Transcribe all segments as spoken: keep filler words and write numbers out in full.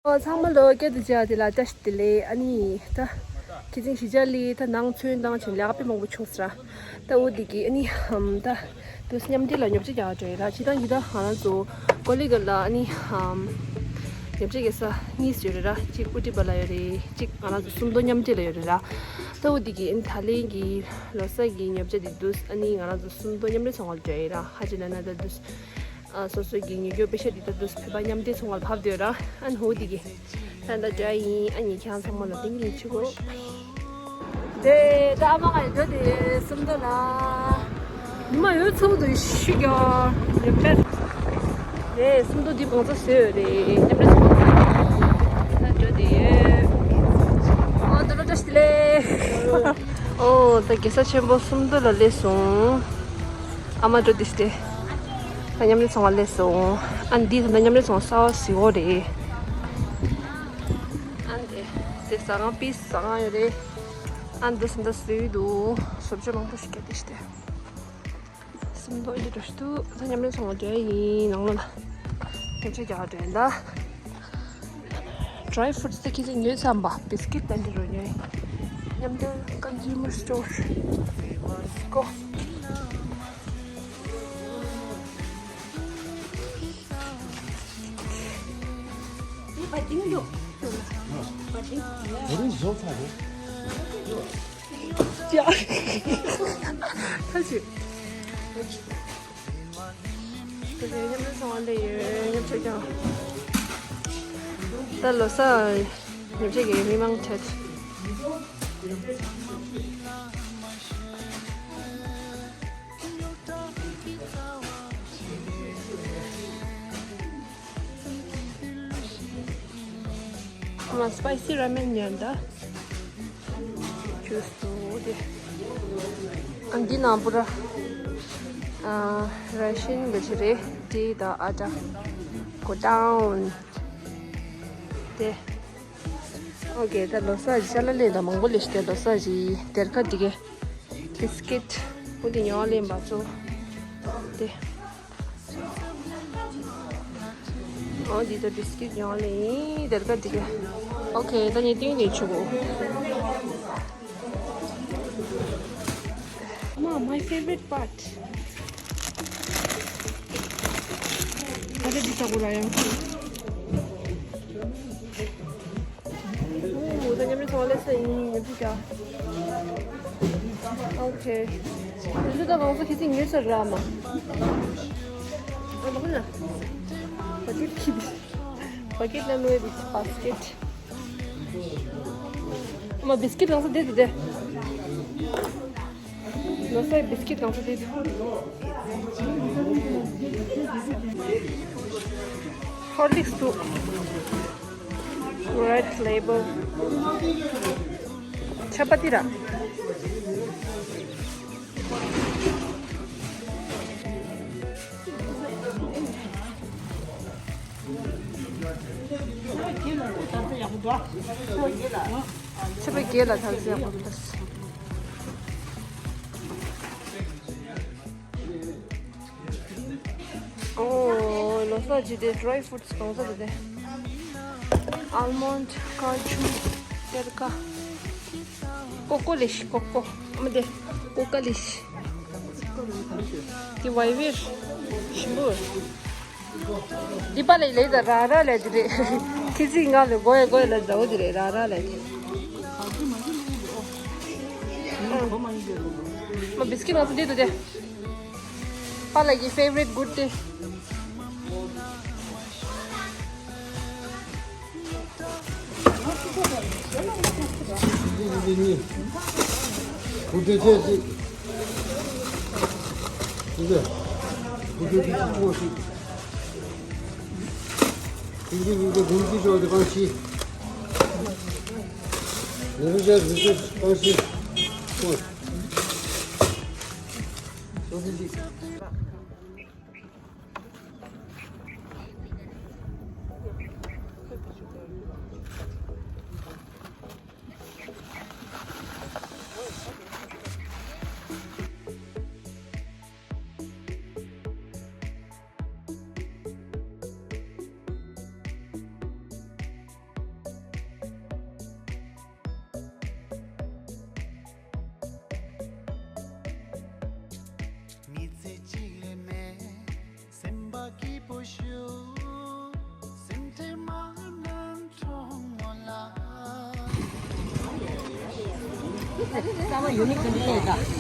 ཨོ་ཚང་མ་ལོ་སྐད་དུ་བྱ་དེ་ལ་བཀྲ་ཤིས་བདེ་ལེགས། ཨ་ནི་ད་ཁྱི་ཚིང་གཞིས་ཆགས་ལི་ད་ནང་ཚོན་བཏང་ཆེན་ལས་ཀ་དཔེ་མང་པོ་བྱུང་ས་ར། ད་འོ་དེ་གི་ཨ་ནི་ཧམ་ད་དུས་མཉམ་འབྲེལ་ལ་མཉམ་འབྲེལ་རྒྱག་འགྲོ་ཡོད་ར། ཅི་ད་ཡི་ད་ང་རང་ཚོ་ཀོ་ལི་ག་ལ་ཨ་ནི་ཧམ་མཉམ་འབྲེལ་གེ་ས་གཉིས་ཡོད་རེད་ར། གཅིག་ཨུ་ཏི་པ་ལ་ཡོད་རེད། གཅིག་ང་རང་ཚོ་སུམ་མདོ་མཉམ་འབྲེལ་ལ་ཡོད་རེད་ར། ད་འོ་དེ་གི་ཨ་ནི་ད་ལན་གི་ལོ་གསར་གི་མཉམ་འབྲེལ་དེ་དུས་ཨ་ནི་ང་རང་ཚོ་སུམ་མདོ་མཉམ་འབྲེལ་ཚོང་ཁང་ལ་འགྲོ་ཡོད་ར། ཧ་ཅི་ན་ན་ད་དུས། ཨ་སོ་སོའི་གི་ཉོ་རྒྱུ་པེ་ཤ་འདི་ལྟར་དུས་བོད་པ་མཉམ་འབྲེལ་ཚོང་ཁང་ལ་བབས་བསྡད་ཡོད་ར། ཨ་ནི་འོ་དེ་གི་ད་ལྟ་འདྲ་ཡིན། ཨ་ནི་ཁྱེད་རང་ཚང་མ་ལ་བདེ་སྐྱིད་ཡིན་ཆུ་གོ། དེ་ད་ཨ་མ་ང་ཡི་འགྲོ་དེ་སུམ་མདོ་ལ། ཉི་མ་ཡོད་ཚོགས་འདུ་ཤུ་རྒྱ་ཡོད་པས། དེ་སུམ་མདོ་འདི་གང་ཚོ་བཟོས་ཡོད་རེད། མཉམ་འབྲེལ་ཚོང་ཁང་ད་འགྲོ་དེ་ཡོད། ཨ་ད་ལོ་བཀྲ་ཤིས་བདེ་ལེགས། ཨོ་ད་རྒྱལ་ས་ཆེན་པོ་སུམ་མདོ་ལ་སླེབས་སོང་། ཨ་མ་འགྲོ་དེ་སྟེ། ད་མཉམ་འབྲེལ་ཚོང་ཁང་སླེབས་སོང་། ཨ་འདི་ད་ལྟ་མཉམ་འབྲེལ་ཚོང་ཁང་གསར་པ་ཟིག་འོ་རེད། ཨ་འདི་དེ་ཟ་ཁང་པི་ཟ་ཁང་ཡོད་རེད། ཨ་འདི་ཟ་འདི་ཟོས་འདུག་བཟོ་བཅོས་མང་པོ་ཞིག་བརྒྱབ་སྟེ་སྟེ། སུམ་མདོ་ཡི་འགྲོ་ཞུ་འདུག་ད་མཉམ་འབྲེལ་ཚོང་ཁང་འགྲོ་ཡིན། ནང་ལོགས་ལ་མཉམ་འབྲེལ་རྒྱག་འགྲོ་ཡིན་ད། Dry fruits དེ་ཁྱེད་ཚོས་ཉོས་ཚར་བ། Biscuit དེ་འདྲ་རུ་ཉོས། མཉམ་འབྲེལ་Consumer Store། Go། ད་ལོ་གསར་ཉིན་གཅིག་གི་མི་མང་ཁྲོད། ང་spicy ramen ཉོས་ད། Juice དུ་དེ། ཨ་འདི་ནང་པུ་ར། ཨ་ར་ཤིན་གི་ཆི་རེད། ཏི་དང་ཨ་ཏྲ། Go down དེ། Okay ད་ལོ་གསར་ཅ་ལག་ལེན་ད་མང་པོ་ལས་ཤི་དེ། ལོ་གསར་གྱི་སྡེར་ཁ་འདི་གས། Biscuit འོ་དེ་ཉོ་ལེན་པ་ཚོ་དེ། འོ་འདི་ད་biscuit ཉོ་ལེན་ཡིན། སྡེར་ཁ་འདི་གས། Okay ད་ངས་ཏིང་ལེན་ཆུ་གོ། ཨ་མ། My favorite part. ད་ལྟ་འདི་ལྟ་བུ་ལ་ཡང་། ཨོ་ད་མཉམ་རུབ་ཚོང་ལས་ས་ཡིན། མཉམ་རུབ་རྒྱག Okay དེ་ཚོ་ད་གང་ཚོ་ཁྱེད་ཚིག་ཉོས་ས་ར་མ། ཨ་མ་ཁོ་ན། Bucket keep. Bucket ན་ནོའི་བི་basket. ཨ་མ་biscuit གང་ཚོ་དེ་དེ་དེ། ལོ་སའི་biscuit གང་ཚོ་དེ། Horlicks འདུག Red Label. ཆ་པ་ཏི་ར། ཆ་པ་རྒྱལ་ལ་ཐག་ཆོད་ཡག་པོ་འདུག་ཨོ་ལོ་སར་གྱི་དེ་dry fruits གང་ས་རེད་དེ། Almond, cashew, སེར་ཀ། ཀོ་ཀོ་ལིཤ། ཀོ་ཀོ། ཨ་མ་དེ། ཀོ་ཀ་ལིཤ། དེ་བའི་བེར། ཞིམ་པོ། འདི་པ་ལས་ལས་ད་ར་ར་ལས་དེ་རེད། ཁི་ཙི་ང་ལས་གོ་ཡ་གོ་ཡ་ལས་ད་འོ་དེ་རེད། ར་ར་ལས་དེ། མ་biscuit ང་ཚོ་འདི་དུ་དེ། པཱ་ལགས་ཀྱི་favourite good tea།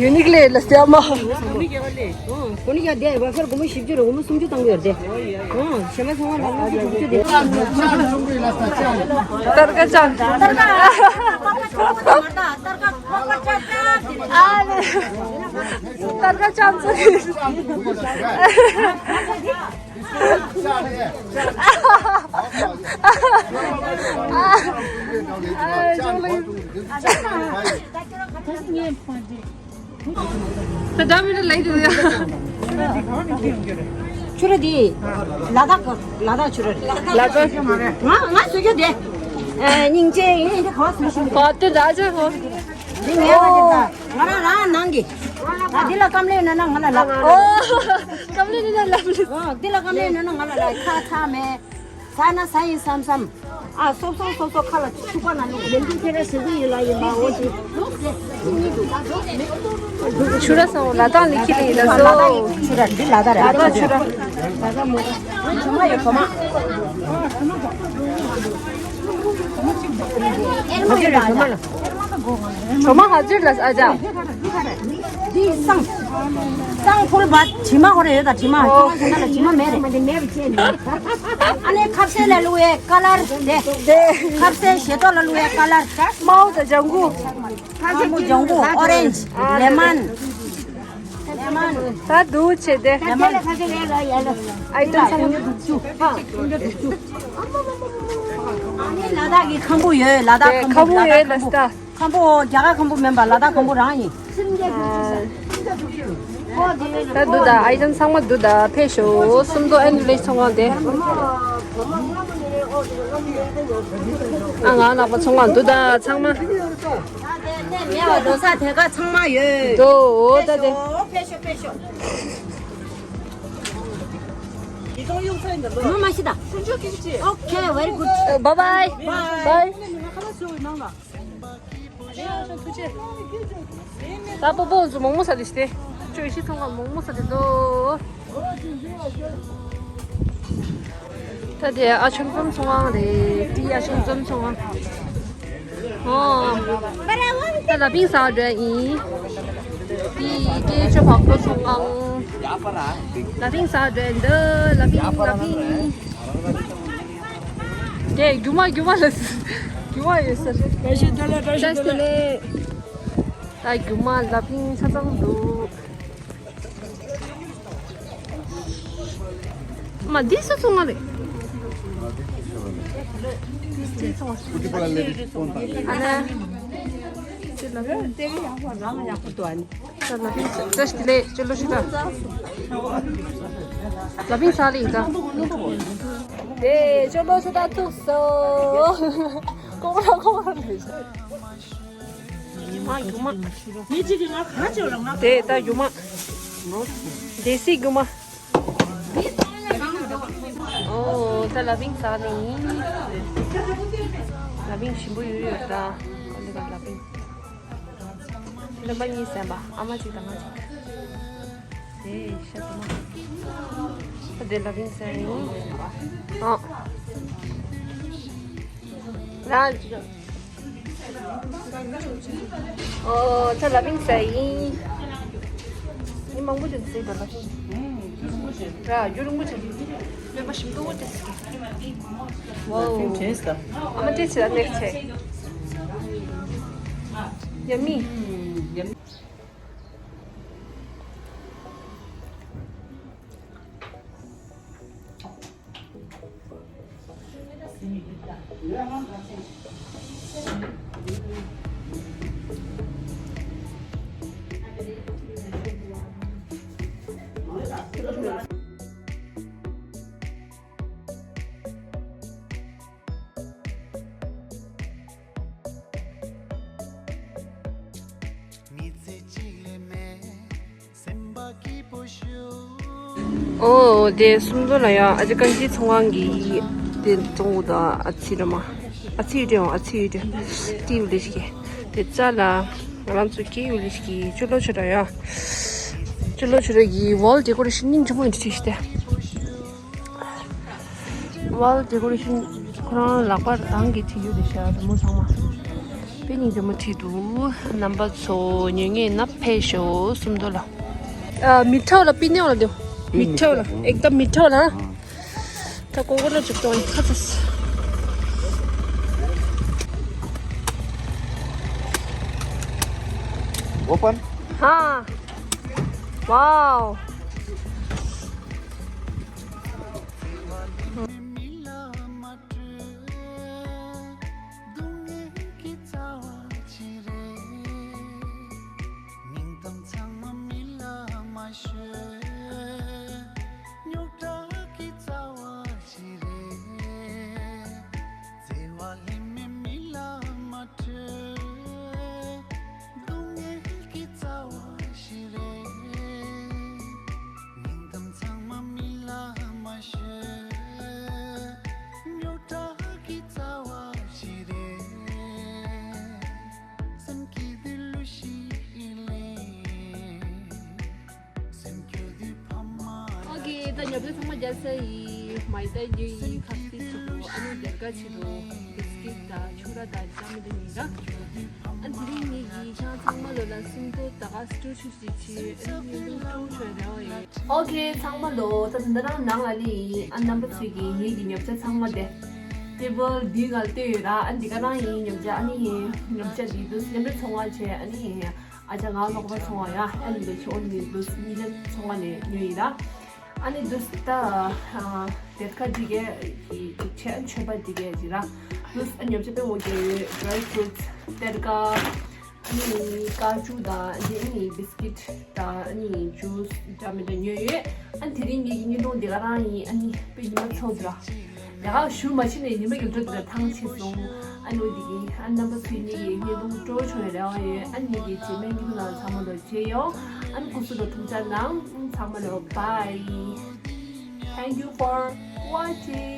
ཡུ་ནིག་ལས་ལ་སྟེ་མ། གོ་ནི་ཡ་དེ་བ་ཁར་སྒོར་མོ་བཞི་བཅུ་རེད། སྒོར་མོ་སུམ་ཅུ་བཏང་གི་ཡོད་དེ། ཨོ་ཞེ་མ་ཚང་མ་ལ་ལ་ཞིག་དྲུག་ཅུ་དེ། སྟར་ཀ་ཅང་། སྟར་ཀ་ཅང་། ཨ་ལེ། སྟར་ཀ་ཅང་ཚོ་རེད། ད་ད་མི་ལ་ལེགས་འདུག་ཡ། ཆུ་ར་དེ། ལ་དྭགས་ལ་དྭགས་ཆུ་ར་རེད། ལ་དྭགས་ང་ང་བཟོ་རྒྱུ་དེ། སྙིང་རྗེ་ཡིན་འདི་ག་བ་བཟོ་ཤིང་། ག་དེ་ར་ཅེ་ཧོ། འདི་ངའི་བ་ཅེ་ད། ང་རང་རང་ནང་གི། ད་འདི་ལ་ཀམ་ལེ་ན་ན་ང་ལ་ལ། ཨོ། ཀམ་ལེ་ན་ན་ལ་ལ། འདི་ལ་ཀམ་ལེ་ན་ན་ང་ལ་ལ་ཁ་ཚ་མེད། ཟ་ན་ཟ་ཡིན་བསམ་བསམ། ཨ་སོབ་སོབ་སོབ་སོབ་ཁ་ལ་ཆུ་པ་ན་ལུག་ལེན་དུས་ཁྱེད་རང་ཟེར་གི་ཡིན་ལ་ཡིན་པ་འོ་ཅི། ཆུ་ར་སོང་ལ་དྭགས་ལི་ཁྱི་ལི་ཡིན་ལ་སོ། ཆུ་ར་འདི་ལ་དྭགས་རེད། ལ་དྭགས་ཆུ་ར། གྲོ་མ་ཡོད་གྲོ་མ། གྲོ་མ་ལ། གྲོ་མ་ཧ་ཅིར་ལ་ཨ་ཅག་འདི་སང་། སང་ཕུལ་བ་དྲི་མ་ཧོ་རེ་ཡོད་ད་དྲི་མ། ཨོ། ཁྱེད་རང་ལ་དྲི་མ་མེད་རེད། ཨ་ནི་ཁབ་སེ་ལ་བླུགས་ཡས་ཀ་ལར་དེ། དེ། ཁབ་སེ་ཞེ་ཏོག་ལ་བླུགས་ཡས་ཀ་ལར། དམར་པོ་དང་ལྗང་གུ། དམར་པོ་ལྗང་གུ་ཨོ་རེན་ཇི། ཨ། ལེ་མོན། ལེ་མོན། ད་འདུག་བྱས་ཏེ། ལེ་མོན། ཨའི་ཊེམ་ཚང་མ། ཨ་ནི་ལ་དྭགས་ཀྱི་ཁམ་བུ་ཡོད། ལ་དྭགས་ཁམ་བུ། ཁམ་བུ་ཡོད་ལ་ལ་དྭགས་ཁམ་བུ། ད། ཁམ་བུ་རྒྱ་གར་ཁམ་བུ་མིན་པ་ལ་དྭགས་ཁམ་བུ་རང་ཡིན། ད་འདུག་ད་ཨའི་ཊེམ་ཚང་མ་འདུག་ད་ཕེབས་ཤོག་སུམ་མདོ་ཨེན་ལེ་ཚོང་ཁང་དེ། ཨ་ང་ལག་པ་ཚོང་ཁང་འདུག་ད་ཚང་མ། མེད་པ་འགྲོ་ས་དེ་ག་ཚང་མ་ཡོད། འདུག་ད་དེ། ཕེབས་ཤོག་ཕེབས་ཤོག་ཕེབས་ཤོག་ངོ་མ་ཤི་ད། Okay, very good. Bye bye. Bye. ད་པོ་པོ་ཚོ་མོག་མོག་ཟ་དེ་ཤི་སྟེ། ཁྱོད་ཤི་ཚང་མ་མོག་མོག་ཟ་དེ་འདུག་ད་དེ་ཨ་ཆུང་ཙམ་ཚོང་ཁང་རེད། དེ་ཨ་ཆུང་ཙམ་ཚོང་ཁང་། ཨོ། ད་ལ་ཕིང་ཟ་འགྲོ་ཡིན། དེ་སྐད་ཅོ་བག་པོ་ཚོང་ཁང་། ལ་ཕིང་ཟ་འགྲོ་འདི་ལ་ཕིང་ལ་ཕིང་། དེ་རྒྱུ་མ་རྒྱུ་མ་ལ་རྒྱུ་མ་ཡོད་ས་རེད། བཀྲ་ཤིས་བདེ་ལེགས། བཀྲ་ཤིས་བདེ་ལེགས། ད་རྒྱུ་མ་ལ་ཕིང་ཆ་ཚང་འདུག་མ་འདི་སུ་ཚོང་ང་རེད། ཨ་ལ། ད་ལ་ཕིང་བཀྲ་ཤིས་བདེ་ལེགས། ཅོ་ལོ་ཤི་ད། ལ་ཕིང་ས་ལི་ད། དེ་ཅོ་ལོ་ཤི་ད་ཐུག་སོ། ཀོང་ར་ཀོང་ར་ལི། མ་རྒྱུ་མ། མི་གཅིག་གིས་ང་གང་བྱེད་ར་ང་། དེ་ད་རྒྱུ་མ། དེ་སྲིད་རྒྱུ་མ། ཨོ་ད་ལ་ཕིང་ས་ལི། ལ་ཕིང་ཞིམ་པོ་ཡོད་ཡོད་ད། ཀ་ལི་ཀ་ལ་ཕིང་། ལོན་པ་གཉིས་ཟན་པ་ཨ་མ་གཅིག་དང་ང་གཅིག་དེ་ཤ་དུ་མ། དེ་ལ་ཕིང་ཟན་ཡིན། ཨ། ལ། ཨོ་ད་ལ་ཕིང་ཟན་ཡིན། ནི་མང་པོ་ཅིག་ཟེར་བ་ལ་ཕིང་། ར་རྒྱུ་རིང་པོ་ཅིག་ལོན་པ་ཞིམ་ཏོག་ཏོག་ཟེར། Wow. Taste the. I'm gonna taste it next time. Yummy. Mm, yummy. ཨོ་དེ་སུམ་མདོ་ལ་ཡ་ཨ་ཅེ་ཀན་ཇི་ཚོང་ཁང་གི་དེ་ཙོང་གུ་དང་ཨ་ཚི་ར་མ་ཨ་ཚི་ཡུ་ཏེ་ཨ་ཚི་ཡུ་ཏེ་ཏི་ཡུ་ལི་ཤི་གི་དེ་ཙ་ལ་ང་རང་ཚོ་ཀི་ཡུ་ལི་ཤི་གི་ཅུ་ལོ་ཆུ་ར་ཡ་ཅུ་ལོ་ཆུ་ར་གི་ཝོལ་ཌེ་ཀོ་རེ་ཤན་སྙིང་རྗེ་མོ་ཡིན་དུ་ཅི་ཤི་སྟེ། ཝལ་ཌེ་ཀོ་རེ་ཤན་ཁོ་རང་ལག་པ་རང་གིས་བྲིས་ཡོད་རེད་ཤག་རི་མོ་ཚང་མ། པེ་ཉིང་དེ་མོ་ཁྲིད་འདུག་རྣམ་པ་ཚོ་ཉོ་མཁན་ན་ཕེབས་ཤོག་སུམ་མདོ་ལ། ཨ། मीठा वाला पीने वाला दो। मीठा वाला, एकदम मीठा वाला, हाँ। ད་ཀོ་ཀོ་ནཊ་ཅིག་བཏུང་ཡིན། ཁ་ཚ། ओपन। हाँ। वाओ। སྡུག་བསྔལ་གྱི་རྩ་བ་ཅི་རེད། སྙིང་གཏམ་ཚང་མ་མི་ལ་མ་ཤོད། རྙོག་དྲ་གི་རྩ་བ་ཅི་རེད། བརྩེ་བ་ལྷད་མེད་མི་ལ་མ་སྤྲོད། སྡུག་བསྔལ་གྱི་རྩ་བ་ཅི་རེད། སྙིང་གཏམ་ཚང་མ་མི་ལ་མ་ཤོད། རྙོག་དྲ་གི་རྩ་བ་ཅི་རེད། སེམས་སྐྱིད་དུས་གླུ་ཞིག་ལེན། སེམས་སྐྱོ་དུས་ཕ་མ། ཨོ་ཁེ། ད་ཉོ་ཆ་ཚང་མ་རྒྱག་ཚར་ཡིན། མ་ཡི་ད་ཉོས་ཡིན། ཁ་སི་ཆེད་དུ། ཨ་ནི་སྡེར་ཁ་ཆེད་དུ་བིས་ཀིཊ་དང་ཕྱུར་ར་དང་ཅ་མི་དེ་ཡིན་ར། ཨ་དེ་རིང་ངེད་ཀྱིས་ཁྱེད་རང་ཚང་མ་ལོ་ལ་སུམ་མདོ་ད་ག་སི་ཊོར་ཆུ་ཞིག་བྱས། ཨ་ནི་ཉིན་དུ་སྤྲོ་བྱོས་རེ་བ་ཡོད། ཨོ་ཁེ། ཚང་མ་ལོ་ད་ད་ལྟ་རང་ནང་ལ་ནི་ཡིན། ཨ་རྣམ་པ་ཚོས་ཀྱིས་ངེད་ཀྱི་ཉོ་ཆ་ཚང་མ་དེ་ཊེ་བལ་འདིའི་སྒང་ལ་སྟོན་ཡོད་ར། ཨ་འདི་ག་རང་ཡིན་ཉོ་ཆ། ཨ་ནི་ཡིན་ཉོ་ཆ་འདི་དུས་མཉམ་འབྲེལ་ཚོང་ཁང་བྱས། ཨ་ནི་ཡིན། ཨ་ཅག་ང་ལོག་པ་ཚོང་བ་ཡ། ཨ་ནི་འདི་ཆོ་ནི་དུས་མཉམ་འབྲེལ་ཚོང་ཁང་ནས་ཉོས་ཡིན་ར། ཨ་ནི་དུས་ད་སྡེར་ཁ་འདི་གས་ཀྱི་ཅིག་བྱས། མཆོད་པ་འདི་གས་ཅིག་ར། དུས་ཨ་ཉོ་ཆ་དཔེ་མོ་གས་ཡོད། ཌ་རའི་ཕུ་རུ་ཊི་སི། སྡེར་ཁ། ཨ་ནི་ཀ་ཅུ་དང་། འདི་ཨ་ནི་བིས་ཀིཊ་དང་། ཨ་ནི་ཇུས་འདྲ་མི་འདྲ་ཉོས་ཡོད། ཨ་ནི་དེ་རིང་ངེད་ཀྱི་བརྙན་ཐུང་འདི་ག་རང་ཡིན། ཨ་ནི་དཔེ་ཉི་མ་ཚོགས་འདུག་ར། ཡ་ག་ཞུ་མ་ཕྱིན་ནས་ཉི་མ་ཡུལ་གྲུ་འདི་ལ་ཐང་ཆད་སོང་། ཨ་ནི་འོ་འདི་གི་ཨ་རྣམ་པ་ཚོས་ངེད་ཀྱི་བརྙན་ཐུང་སྤྲོ་བོ་བྱུང་བའི་རེ་བ་ཡོད། ཨ་ནི་ངེད་ཀྱི་རྗེས་མའི་བརྙན་ཐུང་ནང་ཚང་མ་ལོ་མཇལ་ཡོང་། ཨ་ནི་སྐུ་གཟུགས་ལ་ཐུགས་ཅག་གནང་། ཚང་མ་ལོ་bye. Thank you for watching.